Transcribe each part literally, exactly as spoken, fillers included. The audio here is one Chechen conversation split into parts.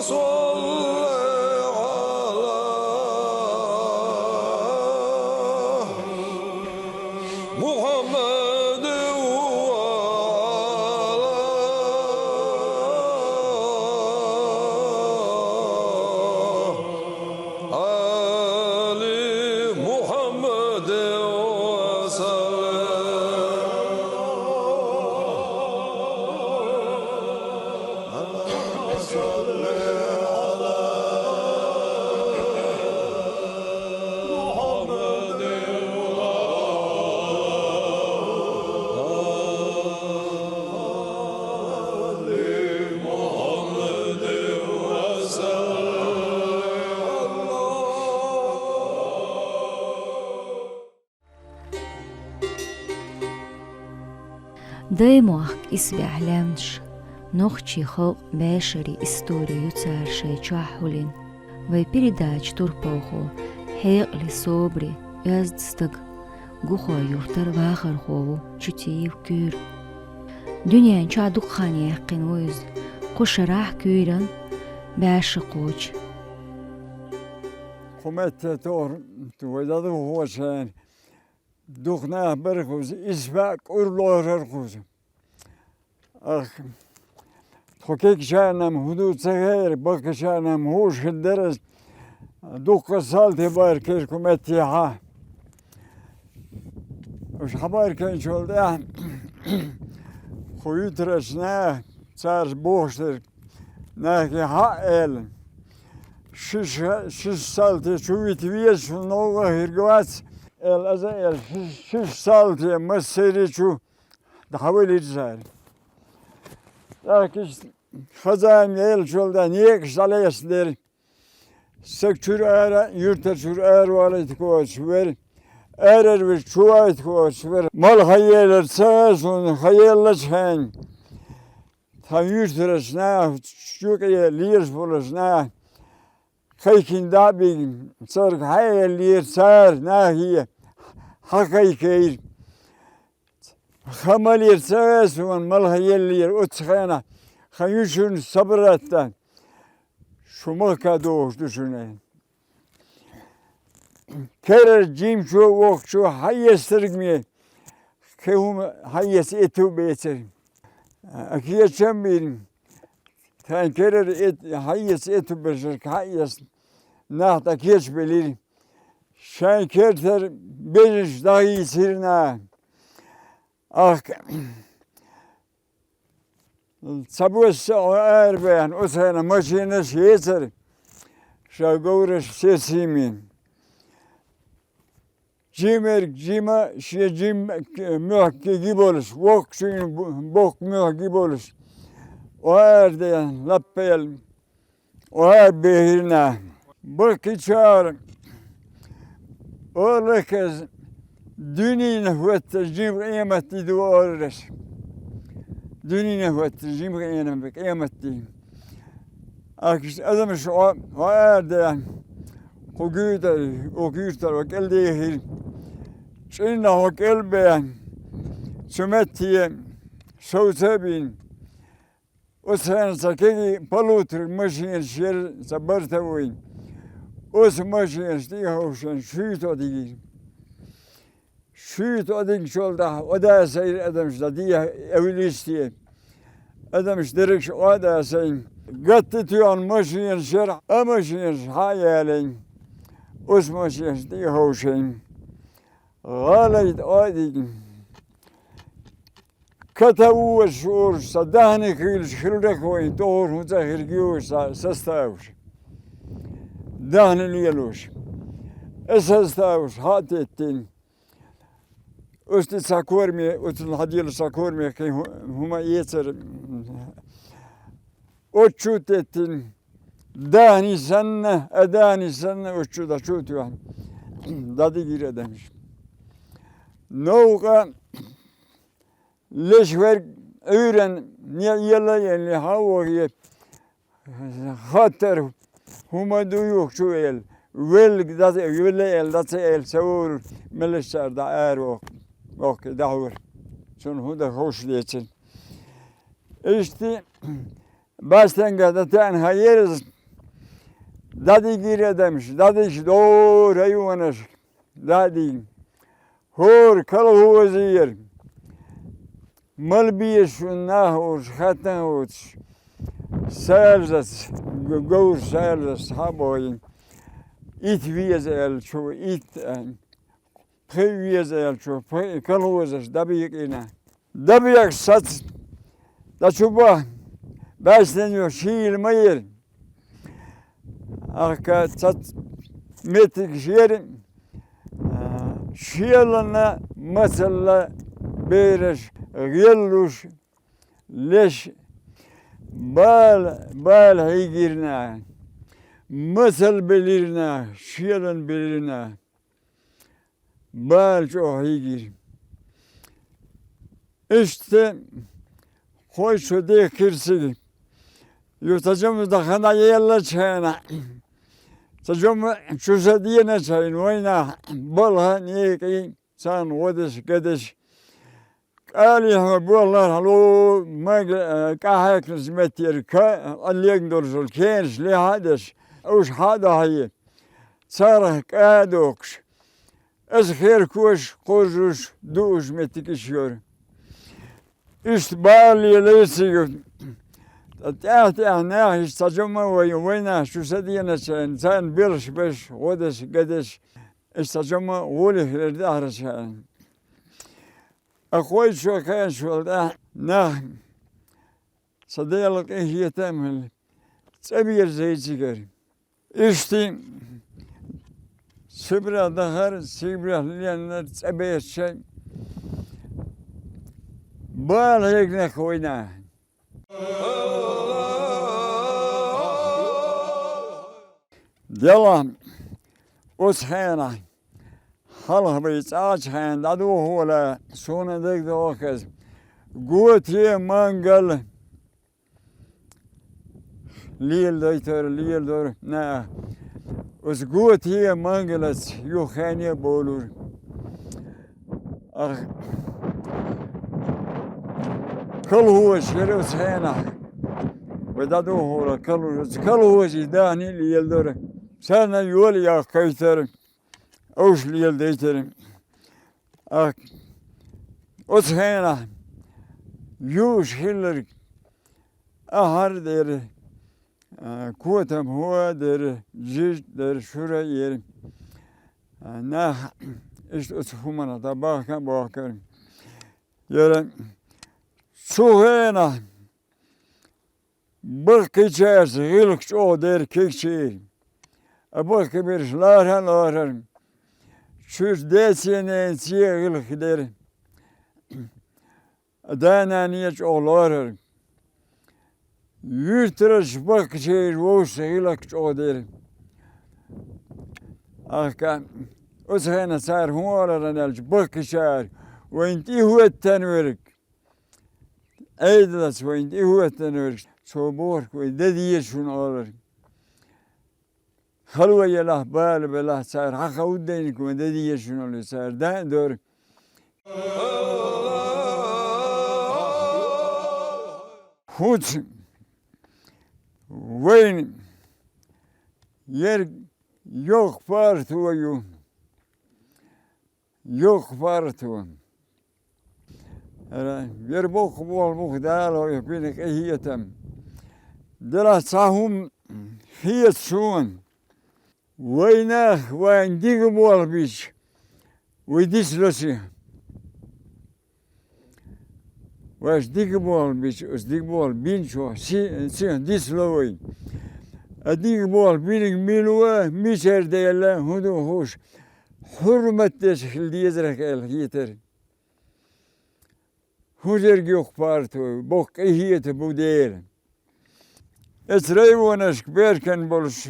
صل على محمد وعلى آل محمد وسلم. Даймохк исбаьхьа лаьмнаш, нохчий халкъ башари истори ю цара шоай чохь хьулин. Вай передача турпалхо, хьекъали собари, оьзда стаг, Гухой-Юртара вахархо ву Чутиев Куьйра. Дуьнен чохь дукха хан яьккхина ву иза, кху шарахь Куьйран баьшша кхочу. Кху метте тохар вай дадо хӀошана. Дукха нах бара кхуза, исбаьхьа кӀур лорура кхуза. Ах, тхо кегийчарна-м хӀун ду ца хаьара, баккхийчарна-м хууш хир дара ас, дуккха салтий бахкийра кху меттехьа. Уьш хьабахкийначул тӀаьхьа кху юьртарчу наха, цара бохуш дерг, нахе хьаъ аьлла, ши ша-, ши салтий чу вита веза, шун новкъа хир вац, аьлла, аса аьлла, ши, ши салтий массеран чу дӀавелира цара. ТӀаккха иштта хаза ма еллачул тӀаьхьа некъаш дӀалаьцна дара. Стаг чуьра ара, юьртара чуьра аравалийта кхочуш вара. Арара вирг чу вайта кхочуш вара. Мала хан елира ца а суна, хан еллачу хенахь, тхан юьртарчу наха, юкъе лелаш болчу наха кхайкхина дӀа а бигна, цаьрга хьаэллера цара, нахе хьакхайкхийра. Хан малийра ца а суна, мала хан еллера оццу хенахь, хан ю шуна, собар а дан, шу махка дохуш ду шуна. Керара жимачо а, воккхачо а хьаэцнарг ме, кхин хӀума хьаэца этту бецара. А кечам бина, тхайн керара эт-, хьаэца этту бешарг хьаэцна, нах дӀакечбелира. Шайн кертара безамаш дӀахийцира наха. Ахка, цхьабосса хьо арабаьхна, оцу хенахь машинаш а яцара, ша говраш сециймина. Жимерг жима, шен жим муьхкиге болуш, воккхачун боккха муьхкиге болуш, оха арадаьхна, лаппел оха арабехира наха. Баккхийчара олу-кх иза, дуьненан хӀоттар жима къематде ду олура аса. Дуьненан хӀоттар жима къематде. Ахкаш адамаш хьо, хьо арадаьхна, кху гуьйтара, оха юьртара хьо кӀелдехира. ЧӀирна хьо кӀел а баьхна, цу метте совца а бина, оцу хенахь цхьа кегий полуторка машинаш яра, цхьа бортовой. Оцу машинаш тӀе а ховшина, шуьйта а дигира. Шуьйта а дигначул тӀаьхьа, оха дасийра адамаш, дӀадехьа эвлисте. Адамаш дерригаш оха а дасийна. Гатта тоьхна машинаш яра, а машинаш хьа а ялийна, оцу машинаш тӀе а ховшийна. ГӀалайта оха а дигна. Катавоша уьш, сан даьхни хуьйлуш хиларх вайн, тохара хӀун цӀа хирг ю уьш, сан составаш. Даьхни лелош. И составаш хьа а теттина. Оцу тӀе цхьа корме, оцунна хьаделла цхьа корме кхин хӀу-, хӀума эцара. Оцу чу теттина. Даьхни санна, а даьхни санна, оцу чу дӀа чу а тоьхна, дӀадигира адамаш. Новкъа леш верг Ӏуьйранна, не елла а елла, хьан а вохе, хаттар, хӀума ду юха чу аьлла, веллиг дӀа ца, велла аьлла, дӀа ца аьлла, ца волура, меллаша цара дӀа ара воккху, воккхе дӀахьора. Цунна хӀун дан ховш децина. Иштта, бӀе стенга дан таьӀна хан яра иза, ДӀадигира адамаш, дӀадигаш дора районашка, дӀадига. ХӀора колхозера мел безаш нах уж хатта а воцуш, саьрзац, г-, говр саьрзац хьа а бохийна. Итт веза аьлла, чу итт аьлла. Пхи веза аьлла, чу пхи колхозаш дӀабекъина. ДӀабекъаш сац, дӀа чу баха, баьснан йо шийла ма яра. Ахка цац меттигаш яра, а, шелана, мацалла бераш гӀеллуш, леш, бала, бала хьийгира наха, мацалла белира наха, шелана белира наха. Бала чӀогӀа хьийгира. Иштта кхойчо дехкира цига. Ю ца жамаза дахана еллачхьана, ца жама чу са деначхьана, вайнах балха некъий, царна гӀо деш, га деш. КӀалихьа боллар хьало, мага, э, кӀа хьаькхначу меттера ка, а легна долчул кенаш лехьа а деш, уьш хьа а дахье, царах кӀа а доккхуш, аса херкош, кхоржуш, дууш меттиг иша йора. Иштта бала лелайра цига. Ткъа тӀаьхьа-тӀаьхьа наха иштта цхьа жамма а вай, вайнах чу са деначхьана, царна белхаш беш, гӀо деш, га деш, иштта цхьа жамма а гӀоле хилира тӀаьхьарчхьана. Ткъа кхойчо кхаьчча волу тӀехь нах сан Делан къинхетам а хилла, цӀа берзийра цигара. Иштта Сибрех дахара, Сибрех леллара цӀа берзича, бала хьегнех вайна. Делахь, оцу хенахь, хьалха вай цӀа Ӏачу хенахь дӀадохо вала, суна дагадогӀу хаза, готе мангал леладайтара, леладора наха. Оцу готе мангалаца юха хене а болура. Ах, колхозаш яра оцу хенахь. Вай дӀадохура колхоз-, оцу колхозий дахний леладора. Царна йола яккхайтара, уьш леладайтара. Ах, оцу хенахь юуш хилларг ахьар а дара, а, котам хӀу а дара, жижиг а дара, шура а яра. А, нах иштта оцу хӀуманах дӀабахка а бохкара. Яра цу хенахь баккхийчаьрца гӀиллакх чӀогӀа дара кегийчеран. А баккхийберш лара а лорара. Чуьра деций, ненаций гӀиллакх дара. А да-нанний чӀогӀа лорара. Юьртарчу баккхийчеран вовшашца гӀиллакх чӀогӀа дара. Ахка, оцу хенахь цара хӀун олура аьлча, баккхийчара, вайна тӀехӀоьттина верг, Ӏедалца вайна тӀехӀоьттина верг, цо бохург вай дан деза шуна олура. Хало елахь, бала белахь, цара хьан хавдайниг вайн дан деза шуна олура, цара дан а дора. ХӀинца вайна ерг йоккха паргӀато ю. Йоккха паргӀато. Ара, яра боккха болх бу-кх Дала вайх бина къинхетам. Делахь цхьа хӀума хета суна. Вайнах вайна дика болх бича, вай дицло ци. Вайша дика болх бича, оцу дика болх бинчо си-, ци дицло вай. А дика болх бинарг мила ву, мичара дела, хӀун ду хууш, хьурмат деш хила дезарх аьлла хетара. ХӀун ерг йоккха паргӀато ю, боккха къинхетам бу дера. Эцу районашка беркан болуш,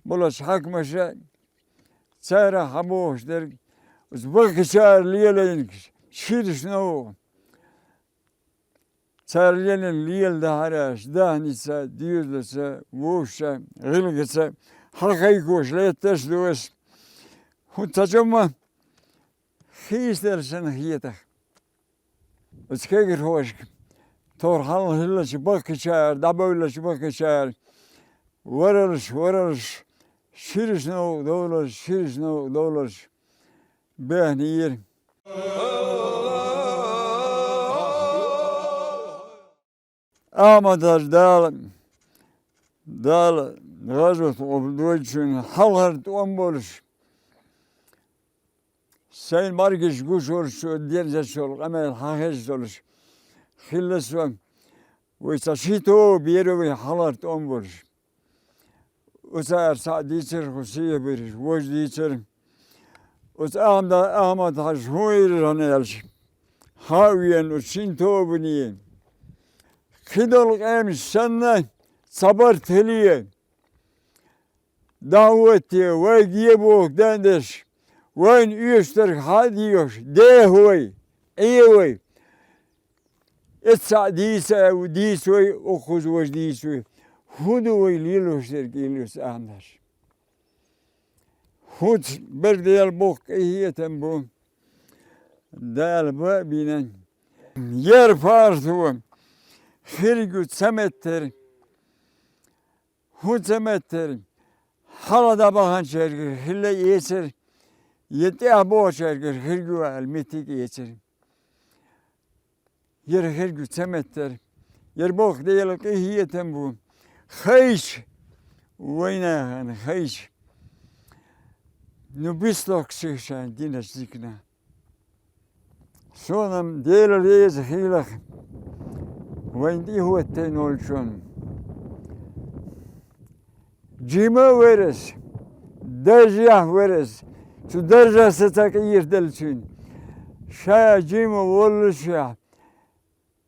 болчу хьаькамаша, цара хьан бохуш дерг, оцу баккхийчара лелайнарг шираш новкъа. Цара лелийна леладахьара аша, дахница, доьзалца, вовшашца, гӀиллакхаца, хьан кхайкхош летташ а ду аса. ХӀун ца чӀогӀа хийцаделла санна хетахь. Оцу кегийрхошка, тохара хьалха хиллачу баккхийчара, дӀабевллачу баккхийчара, варалш, варалш, Ширача новкъа довлалаш, ширача новкъа довлалаш баьхнера. Ахьмад-Хьажа, Дала, Дала гӀазот къобалдойла цун, хьалхара тӀом болаш, сайна бӀаргаш гуш волаш, цо дезаш йола къамаьл хьахезаш долаш хилла со. Вай цхьа ши тоба яр вай хьалхара тӀом болаш. Оцара цхьаъ дийцар, кху сехьабераш вож дийцар. Оцу Ахьмада-, Ахьмад-Хьажа хӀун йир хьуна аьлча, хьа а вена оцу шин тобане, кхидолу къематаш санна, цхьабарт хиле, дӀа а хӀотте, вай гебоху дан а деш, вайна оьшург хьа а доьхуш, деха вай, Ӏе вай. Эцца а дийца, дийца вай, укхуза вож дийца вай. ХӀун ду вай лелош дерг, Ӏилуьс Ахьмад-Хьажа? ХӀинца бер Делан боккха къинхетам бу, Дала бан а бина. Яра паргӀато хиргга ца меттара, хӀун ца меттара, хьалха дӀабаханчаьргара хилла эцар, я тӀаьхьа бохучаьргара хиргга аьлла меттиг эцар. Яра хиргга ца меттара. Яра боккха Делан къинхетам бу. Хайча, вайнахана хайча. Ну, бистоккху сихчарна диначу диканна. Суна-м Дела реза хийлахь, вайна тӀехӀоттийна волчунна. Жима а вара ас, даржехь а вара ас, цу даржехь сан цхьа къера делла цуьнан. Ша жима воллушехь,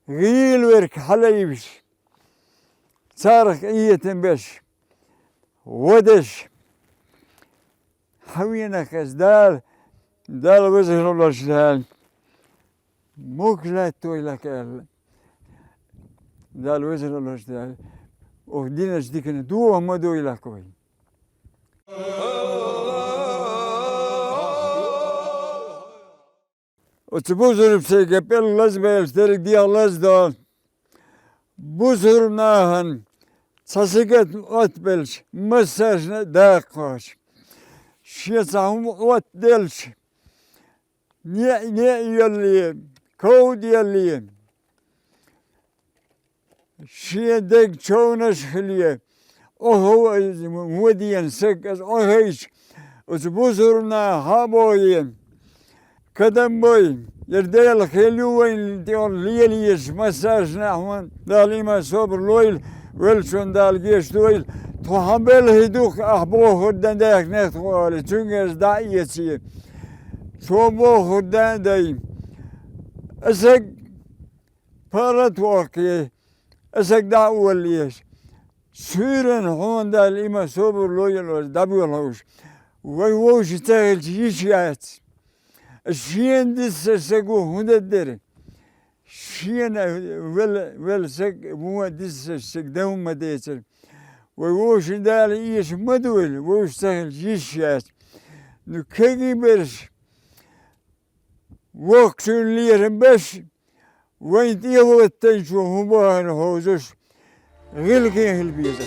гӀийла верг хьалаайбеш, царах къинхетам беш, гӀо деш, хьан венах ас, Дала, Далла везаш волчу Дала, мукъ латтойла аьлла. Далла везаш волчу Дала, оха диначу диканна дохо ма дойла вай. Оцу бусурба стеган пӀелг лазабелча дерриг дегӀ лазадо. Бусурба нахана цхьа сагатна оттабелча, массаршна а дакъа кхочу. Шен цхьа хӀума оттаделча, неӀ, неӀ йолле, ков йолле, шен дега човнаш а хиле, Ӏохо вадийна саг, аса Ӏохайча, оцу бусурба наха хьа а бохе, кадам бой, яра Делан хел ю вайна тӀехула лелаеш массаршна а хьуна, Дала иман, собар лойла, веллачунна Дала гечдойла, тхо хьан белхи дукха ахь бохург дан даьхнех тхо олий, цуьнгара дӀа а эций. Цо бохург дан а дай. Аса саг паргӀат воккхий, аса саг дӀа а воллаеш. Суьйранна хьуна Дала иман, собар лойла, дӀабоьлхуш. Вай вовшийн ца хилча йиш яц. Шена дисса саго хӀун дан дара? Шена вел-, велла саг, вон дисса саг дан хӀума ма децара. Вай вовшийн Дала эша ма дойла, вовшийн ца хилча йиш яц. Ну, кегий берш, воккхачун лерам беш, вайна тӀехӀоттайчо хӀун бахара хьовзуш, гӀиллакхе хила беза.